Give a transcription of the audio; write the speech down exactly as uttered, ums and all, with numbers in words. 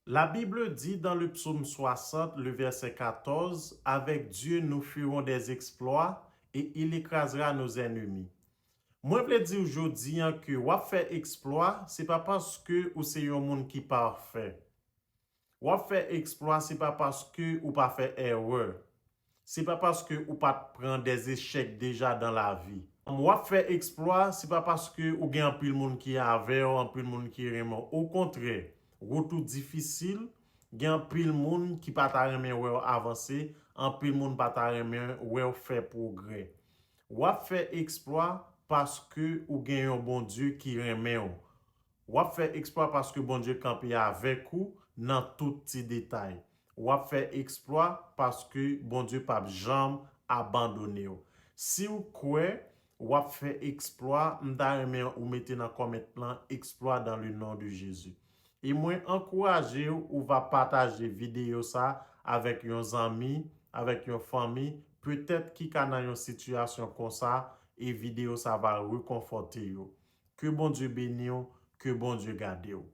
La Bible dit dans le psaume soixante, le verset quatorze, avec Dieu, nous ferons des exploits et il écrasera nos ennemis. Mwen vle di w jodi an ke w ap fè eksplwa, se pa paske ou se yon moun ki pafè. W ap fè eksplwa, se pa paske ou pa fè erè. Se pa paske ou pa t pran des échecs déjà dans la vie. W ap fè eksplwa, se pa paske ou gen anpil moun ki avè w, anpil moun ki renmen w. Okontrè, wout ou difisil, gen anpil moun ki pa ta renmen wè w avanse, anpil moun pa ta renmen wè w fè pwogrè. W ap fè eksplwa paske ou gen yon Bondye ki renmen w. W ap fè eksplwa paske Bondye kanpe avèk ou nan tout ti detay. W ap fè eksplwa paske Bondye p ap janm abandone w. Si w kwè w ap fè eksplwa, m ta renmen ou mete nan kòmant lan, "Exploit dans le nom de Jésus." E mwen ankouraje w, ou va pataje videyo sa avèk yon zanmi, avèk yon fanmi, petèt ki ka nan yon sitiyasyon konsa, e videyo sa va rekonfòte yo. Ke Bondye beni w, ke Bondye gade w.